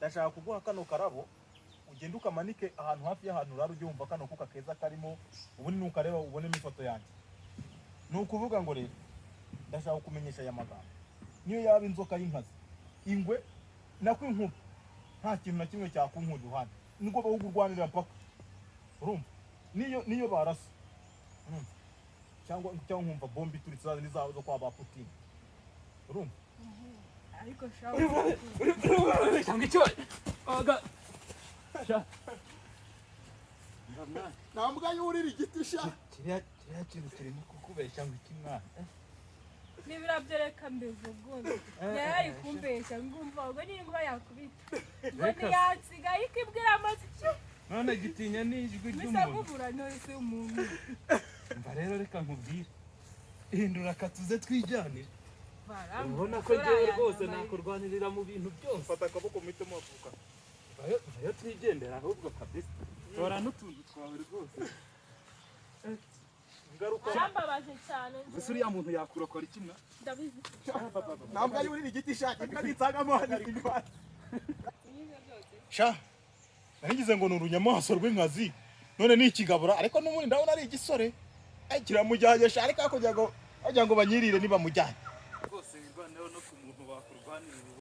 Ndashaka kuguha kano karabo, ugende ukamanike ahantu hafi y'ahantu urara, ujye wumva kano kuka keza karimo. Ubundi nukareba ubonemo ifoto yanjye. Ni ukuvuga ngo rero ndashaka kukumenyesha aya magambo: niyo yaba inzoka y'inkazi, ingwe, nako inkuba, nta kintu na kimwe cyakunkura iruhande. Nibwo bawugurwanira mpaka, urumva, niyo barasa, urumva, cyangwa nkumva bombe ituritse za zindi zabo zo kwa ba Putin, urumva. Ariko shaho. Cyangwa icyo aga. Nta mbwa yurira igiti sha. Kiriya kintu kirimo kukubeshya ngo iki, mwana? N'ibirabyo, reka mbivugume. Yari ari kumbeshya, ngumva ngo n'inkuba yakubita ngo Reka se. Ntiyansiga ikibwira amazi cyo. None gitinya n'ijwi Bisa ry'umuntu. Nkubura none umuntu. Mva rero, reka nkubwire, hindura akatuze twijyanire. Barambwira Ubona ko ko ngewe rwose yanyambaye. Nakurwanirira mu bintu byose. Fata akaboko muhite muhaguruka. Vayo twigendera ahubwo kabisa, tora n'utuntu twawe rwose. Ingaruka. Arambabaje cyane. Gusa uriya muntu yakurokora iki, mwa? Ndabizi. Nta mbwa yurira igiti sha. Nitsangamo hano inyuma sha. Narigize ngo ni urunyamaswa rw'inkazi, none ni ikigabura, ariko n'ubundi ndabona ari igisore. Ay, kiramujyanye sha, ariko kugira ngo banyirire nibamujyanye. Rwose wirwaneho no ku muntu wakurwanirira.